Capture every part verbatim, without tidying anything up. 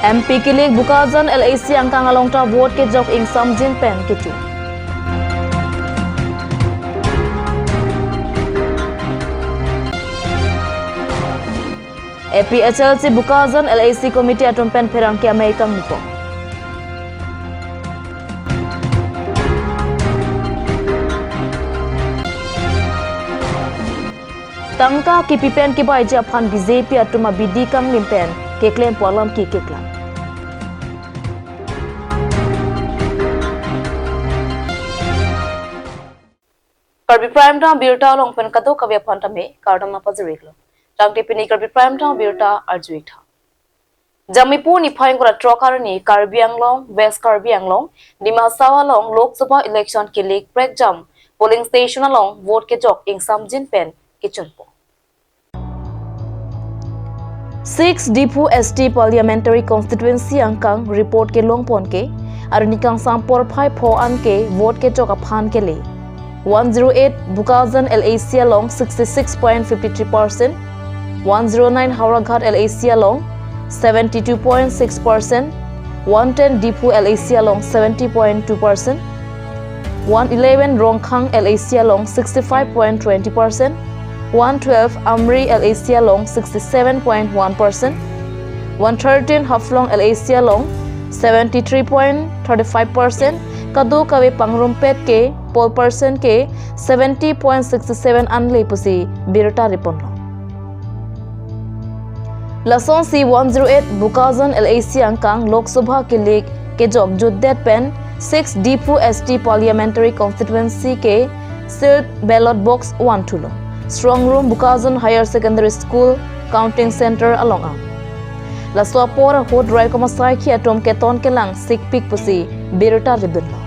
M P kilik Bokajan L A C angkang along ta vote kejok ingsamjin pen kechun. A P H L C Bokajan L A C committee atum pen pherangke amei kangni pon. Tangka kipi pen kebaiji aphan B J P atum abidi kanglim pen keklem pu alam kekeklang. Karbi Prime Time abirta along pen kadokave aphan tame kardom nangpajir-iklo. Tangte pini Karbi Prime Time abirta arju-ik tha. Jangmipo niphai ingkoi ra throk arni Karbi Anglong, West Karbi Anglong, Dima Hasao along Lok Sabha election kilik prekjam polling station along vote kejok ingsamjin pen kechunpo. Six Diphu S T Parliamentary Constituency angkang report kelong pon ke, arni kangsam porphai pho an ke vote kejok aphan kele. One zero eight Bokajan L A C along sixty-six point fifty-three percent, one zero nine Howraghat L A C along seventy-two point six percent, one ten Diphu L A C along seventy point two percent, one eleven Rongkhang L A C along sixty-five point twenty percent, one twelve Amri L A C along sixty-seven point one percent, one thirteen Haflong L A C along seventy-three point thirty-five percent, kadokave pangrumpet ke poll percent ke seventy point sixty-seven anle pusi birta riponlo. Lasonsi one zero eight Bokajan L A C angkang Lok Sabha kilik kejok jutdet pen six Diphu S T Parliamentary Constituency ke sealed ballot box one thulo. Strong room Bokajan Higher Secondary School counting center along an. Laso apor ahut rai komasai khi atum keton kelang sikpik pusi birta ridunlo.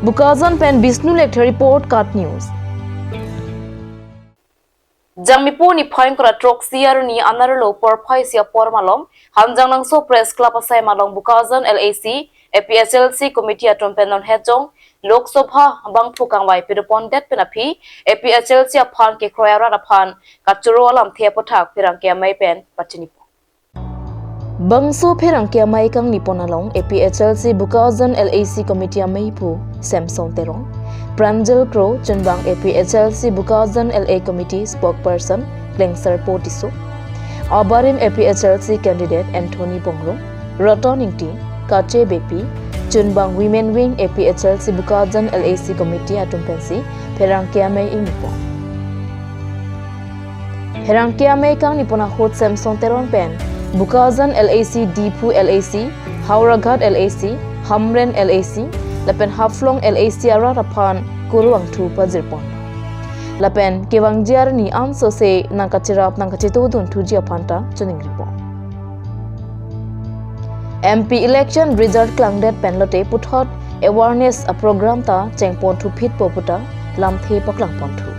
Bokajan pen Bishnu Lekthe report, KAT News. Jangmipo niphai ingkoi ra throksi arni anerlo porphai isi apor malom Hanjangnangso Press Club asai malom Bokajan L A C A P H L C committee atum pen non hejong Lok Sabha bangphu kangvai pidopondet pen aphi A P H L C aphan kekroi arat aphan kachoro alamthe aputhak pherangke amei pen pachinipo. Bangso pherangke amei kangnipon along A P H L C Bokajan L A C committee amei pu Samson Teron, Pranjal Kro, chunbang A P H L C Bokajan L A committee spokesperson Klengsarpo Tisso, abarim A P H L C candidate Anthony Bongrung, Ratan Ingti, Kache Beypi, chunbang Women Wing A P H L C Bokajan L A C committee atum pensi pherangke amei ingnipo. Pherangke amei kangnipon ahut Samson Teron pen Bokajan L A C, Diphu L A C, Howraghat L A C, Hamren L A C, lapen Haflong L A C arat aphan kurvangthu pajirpon. Lapen kevangji arni ansose nangkacherap nangkachetongdun thuji aphan ta choningripo. M P election result klangdet pen lote puthot awareness a program ta chengpon thuphitpo puta lamthe paklangponthu.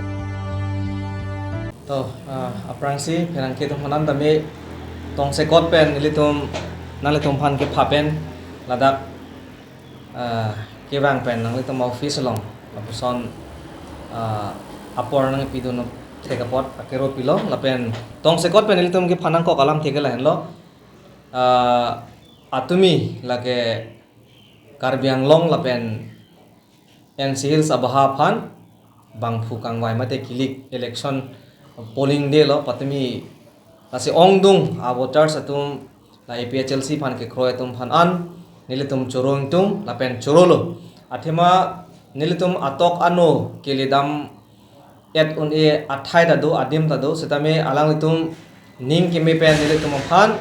To, ah, aphrangsi pherangke atum aphan tame tongsekot pen nelitum nanglitum aphan kepha pen ladak, ah, kevang pen nanglitum office along lapuson, ah, apor nangpidun thek apot akero pilo lapen tongsekot pen nelitum kepha nangkok alamthe ke lahenlo. Ah, atumi lake Karbi Anglong lapen N C Hills abaha aphan bangphu kangvai mate kilik election polling day lo patumi lasi ongdung a voters atum la A P H L C aphan kekroi atum aphan an nelitum choro ingtung lapen chorolo. Athema nelitum atok ano keledam et un-e athai ta do, adim ta do, setame alanglitum ning keme pen nelitum aphan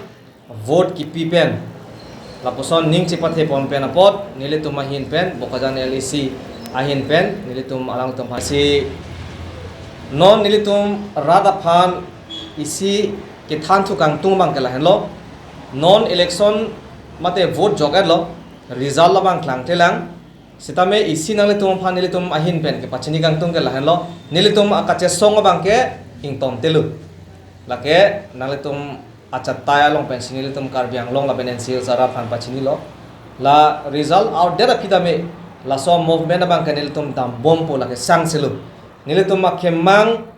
vote kipi pen lapuson ning chepathepon pen apot nelitum ahin pen Bokajan L A C ahin pen nelitum alanglitum aphan si non nelitum rat aphan isi kethan thu kangtung abang ke lahenlo, non election mate vote jok-etlo, result labang klangklelang. Setame isi nanglitum aphan nelitum ahin pen kepachini kangtung ke lahenlo, nelitum akachesong abang ke ingtontelo. Lake nanglitum achatai along pensi nelitum Karbi Anglong lapen N C Hills arat aphan pachinilo. La result out det aphi tame laso movement abang ke nelitum dambompo, lake sangselo. Nelitum akemang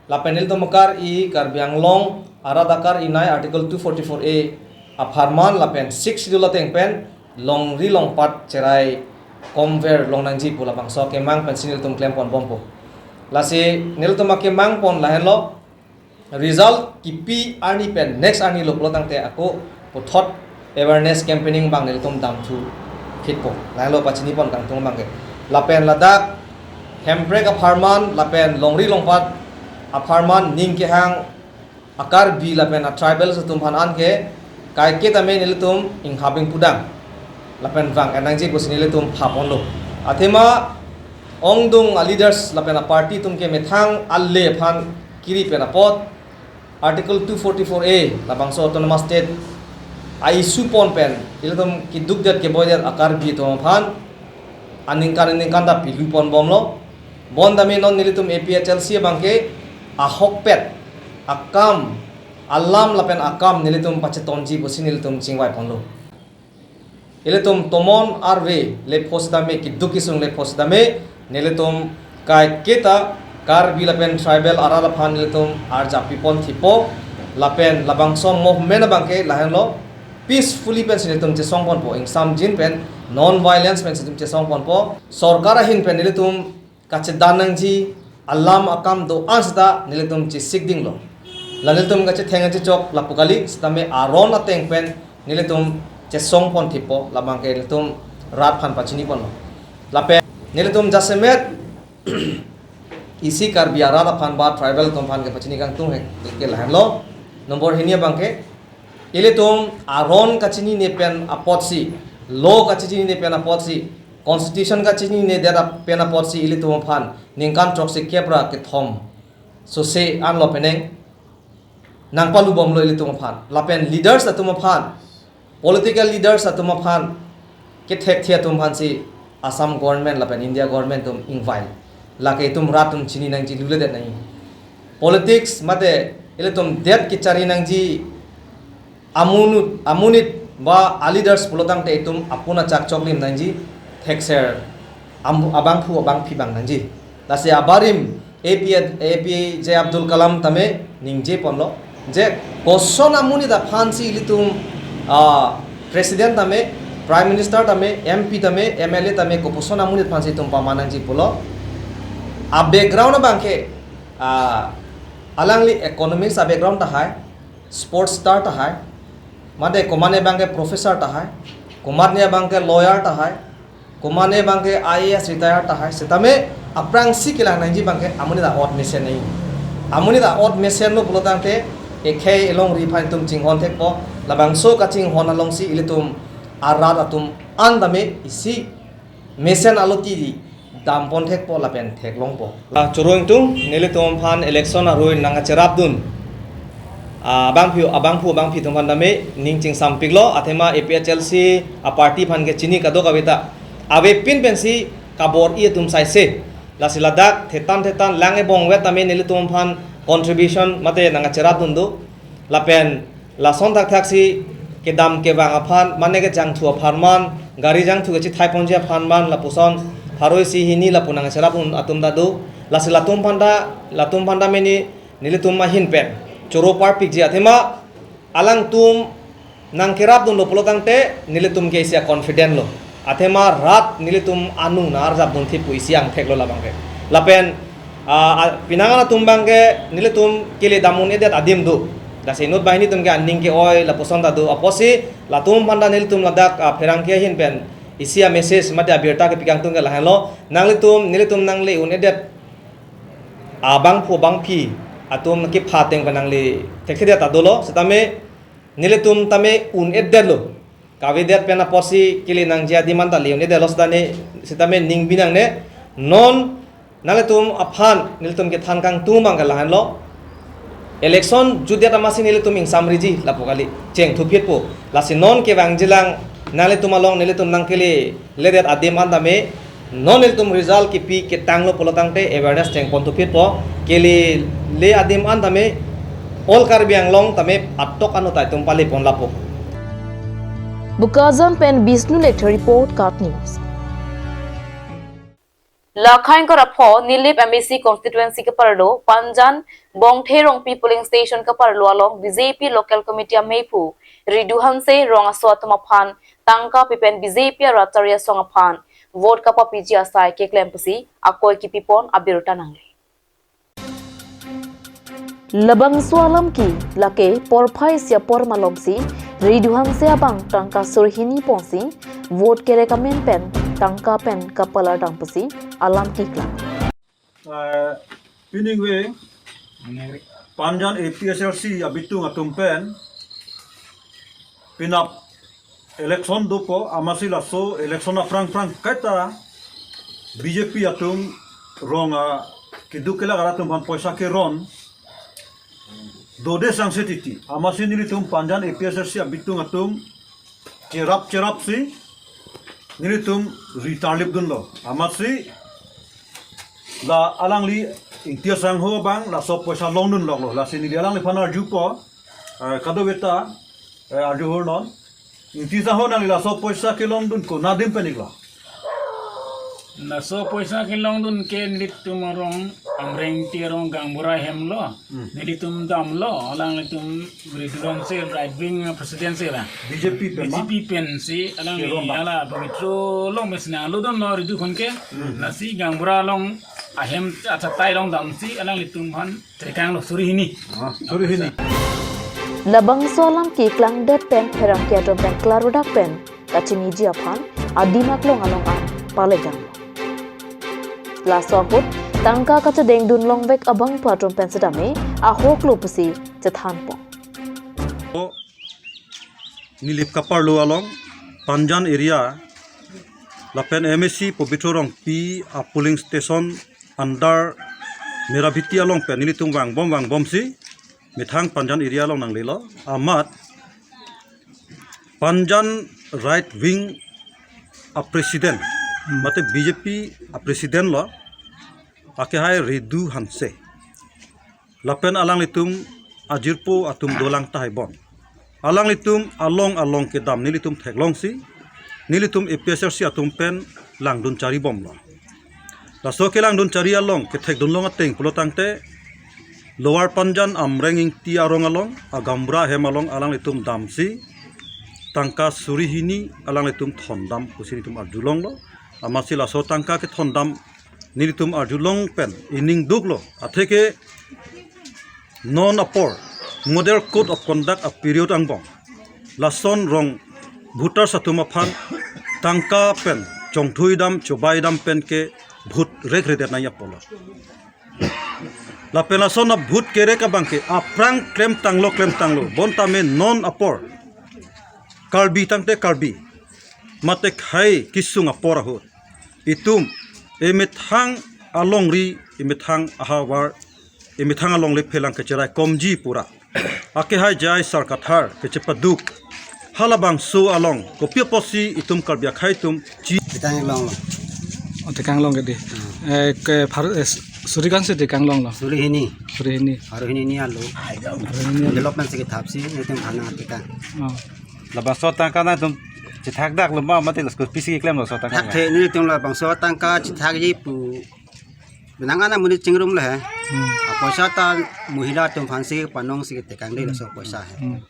Lapen nelitum akar-i Karbi Anglong arat akar-inei Article two forty-four A apharman lapen Sixth Schedule ateng pen longri longpat cherai komver longnangji pu labangso akemang pensi nelitum klempon bompo. Lasi nelitum akemang pon lahenlo, result kipi arni pen next arni lo pulo tangte ako puthot awareness campaigning abang nelitum damthu phitpo. Lahenlo pachini pon kangtung abangke. Lapen ladak Hemprek apharman lapen longri longpat apharman ning kehang a-Karbi lapen a-tribals atum aphan anke kaiketa me nelitum inghap ingpudang lapen vang-et nangji pusi nelitum phaponlo. Athema ongdung a-leaders lapen a-party atum ke methang ale aphan kiri pen apot Article two forty-four A labangso Autonomous State a-issue pon pen ilitum keduk det keboi det a-Karbi atum aphan aningkan aningkan ta pilu pon bomlo. Bonta me non nelitum A P H L C abangke ahokpet akam, alam lapen akam nelitum pachetonji pusi nelitum chingvai ponlo. Ilitum tomon arve lepho sitame, keduk kesung lepho sitame, nelitum kaiketa Karbi lapen tribal arat aphan nelitum arjap pipon thipo, lapen labangso movement abangke lahenlo peacefully pensi nelitum chesong ponpo, ingsamjin pen non-violence pensi nelitum chesong ponpo, sorkar ahin pen nelitum kachedan nangji alam akam do-an seta nelitum chesik dinglo. La nelitum kachetheng kachechok lapu kali, sitame aron ateng pen nelitum chesong pon thipo, labangke nelitum rat aphan pachini ponlo. Lapen nelitum jasemet isi Karbi arat aphan ba tribal atum aphan kepachini kangtung he ke lahenlo. Nombor hini abangke ilitum aron kachinine pen apotsi, law kachinine pen apotsi, constitution kachinine det ap-, pen apotsi ilitum aphan ningkan throksi kep ra kethom sose anlo penang nangpalu bomlo ilitum aphan. Lapen leaders atum aphan, political leaders atum aphan, kethekthe atum aphansi Assam government lapen India government atum ingvai. Lake itum rat atum chini nangji, luledet nangji. Politics mate ilitum det kechari nangji amonit, amonit ba a-leaders pulo tangte itum apun achak choklim nangji, thekser am-, abangphu abangphi vang nangji. Lasi abarim A P, A P J Abdul Kalam tame ningje ponlo je koson amonit aphansi ilitum, ah, president tame, prime minister tame, M P tame, M L A tame, koposon amonit aphansi itum paman nangji pulo. A-background abangke, ah, alangli economics a-background tahai, sports star tahai, mate komatne abangke professor tahai, komatne abangke lawyer tahai, komatne abangke I A S retire tahai, sitame aphrangsi kelang nangji abangke amonit a-ot mesen nangji. Amonit a-ot mesenlo pulo tangte ekhei elongri aphan itum chinghon thekpo, labangso kachinghon alongsi ilitum arat atum an tame isi mesen aloti di dampon thekpo lapen theklongpo. Ah, choro ingtung, nelitum aphan election arui nangkacherapdun, ah, abangphu, abangphu abangphi atum aphan tame ning chingsampiklo, athema A P H L C a-party aphan ke chini kadokave ta avepin pensi kabor-i atum saise. Lasi ladak thetan thetan lang ebong vet tame nelitum aphan contribution mate nangkacherapdun do. Lapen lason thakthaksi kedam kevang aphan, mane kejangthu apharman, gari jangthu kachethai ponji apharman, lapuson pharo isi hini lapu nangcherapdun atum ta do. Lasi latum aphanta, latum aphanta meni nelitum ahin pen choro parpikji, athema alangtum nangkerapdunlo pulo tangte nelitum ke isi a-confident lo. Athema rat nelitum anung nang-arjapdun thip pu isi angthek lo labangke. Lapen, ah, ah, pinangan atum abangke nelitum kele dam un-edet adim do. Lasi inut banghini atum ke aning ke-oi lapuson ta do. Apotsi latum aphanta nelitum ladak, ah, pherangke ahin pen isi a-message mate abirta kepi kangtung ke lahenlo. Nanglitum, nelitum nangle un-edet abangphu abangphi atum kepha ateng pen nangle thekthedet ta dolo. Sitame nelitum tame un-edetlo. Kavedet pen apotsi kele nangji adim anta le un-edetlo sitame, sitame ning binangne. Non nanglitum aphan nelitum kethan kangtung abangke lahenlo. Election jutdet amatsi nelitum ingsamriji lapu kali, chengthuphitpo. Lasi non kevangjilang nanglitum along nelitum nangkele ledet adim an tame, non nelitum result kipi ketanglo pulo tangte awareness chengpon thuphitpo, kele le adim an tame all Karbi Anglong tame atok anotai atum palepon lapo. Bokajan pen Bishnu Lekthar report, KAT News. Lakhang Karapho Nilip M A C constituency kaparlo Panjan Bongthe Rongpi polling station kaparlo along B J P local committee amephu Ridu Hanse rong aso atum aphan tangka pipen B J P arat chari asong aphan vote kapapiji asai keklem pusi akoi kipipon abirta nangle. Labangso alam ke lake porphai isi apor malomsi Ridu Hanse abang tangka suri hini ponsi vote kerek amen pen tangka pen kapalar dam pusi alam keklang. Eh, piningve Panjan A P H L C abitung atum pen pinap election dopo, amatsi laso election aphrang phrang kaita B J P atum rong a keduk kelak arat atum aphan poisa keron dode sangse titi. Amatsi nelitum Panjan A P H L C abitung atum cherap cherapsi nelitum ri tarlip dunlo. Amatsi la alangli Ingti Sangho abang laso poisa longdun loklo. Lasi neli alangliphan arjupo, eh, kadokave ta, eh, arju hurnon. Ingti Sangho, nangli laso poisa kelongdun ko nadim pen iklo? Laso poisa kelongdun ke nelitum arong Amreng Ingti arong gaonbura ahem lo. Hmm. Nelitum damlo, alanglitum Ridu Hanse right wing president si la. B J P pen ma? B J P pensi, alangli keron ma? Hala pavitro along mes nanglo dunlo Ridu aphan ke. Hmm. Lasi gaonbura along ahem achatai along damsi, alanglitum aphan tekanglo suri hini. Ah, suri hini. Labangso alam keklang det pen pherangke atum pen klardak pen kachiniji aphan adim aklong along an palegang. Laso ahut tangka kachedengdun longvek abangphu atum pen setame ahoklo pusi chethanpon. O Nilip kaparlo along Panjan area lapen M A C Pobitro Rongpi a polling station under Merabhiti along pen nelitum vangbom vangbomsi methang Panjan area along nanglelo. Amat Panjan right wing a president, mate B J P a president lo, akehai Ridu Hanse. Lapen alanglitum ajirpo atum dolang tahai bon. Alanglitum along along kedam nelitum theklongsi, nelitum A P H L C atum pen langdun charibomlo. Laso kelangdun chari along kethekdun long ateng pulo tangte Lower Panjan Amreng Ingti arong along, agaonbura ahem along alanglitum damsi tangka suri hini alanglitum thondam pusi nelitum arjulonglo. Amatsi laso tangka kethondam nelitum arjulong pen ining duklo. Atheke non apor model code of conduct a period angbong lason rong voters atum aphan tangka pen chongthui dam chobai dam pen ke vote rekredet nangji apotlo. Lapen lason a vote kerek abang ke aphrang klemtanglo klemtanglo. Bonta me non apor Karbi tangte Karbi, mate khei kesung apor ahut itum emethang alongri, emethang ahavar, emethang alongle phelang kecherai komji pura. Akehai J I Sar Kathar kechepaduk halabangso along kopi apotsi itum Karbi akhei atum chi. Tekang longlo. Oh, tekang long kedi. Hmm. Eh, ke phar-, eh, suri kan si tekang longlo. Suri hini. Suri hini. Pharo hini ni alo. Pharo hini ni alo. Development si kethapsi nelitum aphan tekang. Oh. Labangso tangka nangtum chethakdaklo ma, mate laso kopisi klemlo laso tangka? Thakthe, nelitum labangso tangka chethakji pu. Benang ana monit chingrumlo he. Hmm. Apoisa ta mohila atum aphansi panongsi tekang de laso poisa he. Hmm.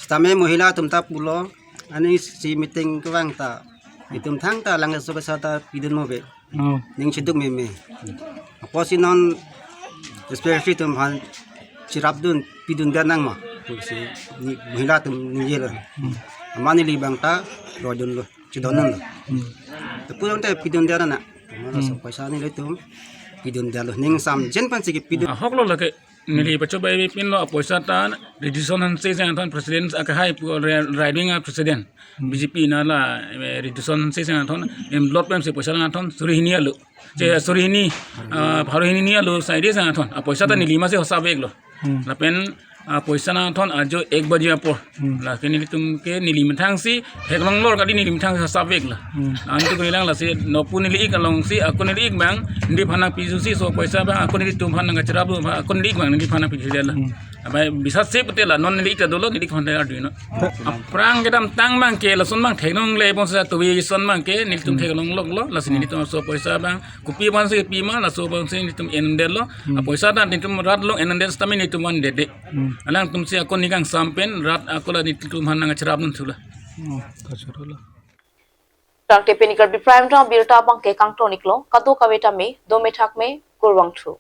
Sitame mohila atum ta pulo, aning si meeting kevang ta itum thangta lang laso poisa ta pidun mo ave. Oh. Ning cheduk meme. Apotsi non S P F C atum aphan cherapdun pidundet nang ma pusi ni mohila atum ningjelo. Hmm. Amat neli abang ta rodunlo, chedondunlo. Hmm. Te pulang te pidundet nang. Amat laso poisa nelitum pidundetlo. Ning samjin pensi kepidun. Ahoklo lake. Neli pachobai pinlo apoisa ta Riduson Hanse si nangthon president akehai pu re-, riding a president. Hmm. B J P na la, eh, Riduson Hanse si nangthon envelope pensi poisa nangthon suri hini alo. Che, hmm, suri hini, ah, pharo hini ni alo saide si nangthon. Apoisa ta, hmm, neli masi hosap veklo. Hmm. Lapen apoisa nangthon ajo ek baji apor. Hmm. Lake nelitum ke neli methangsi theklonglo kadi neli methangsi hosap veklo. Hmm. Antu kunilang lasi nopu neli ik alongsi ako neli ik abang neliphan nangpisusi laso poisa abang ako nelitum aphan nangkacheraplo, ako neli ik abang neliphan nangpisusi la. Hmm. Abai bisa se pute la non neli ta dolo, neli konde arduino. Aphrang kedamtang abang ke lason abang theklongle, bonsa tuwi son abang ke nelitum theklongloklo, lasi nelitum aso poisa abang kopi abang si pima, laso abang si nelitum endetlo. Apoisa ta nelitum rat along endet setame nelitum vandetde. Alangtum si ako neli kangsam pen rat ako la nelitum aphan nangcherap dun thula. Hmm, kachorolo. Tangte pini Karbi Prime Time abirta abang ke kangton-iklo, kadokave tame dome thakme, kurvangthu.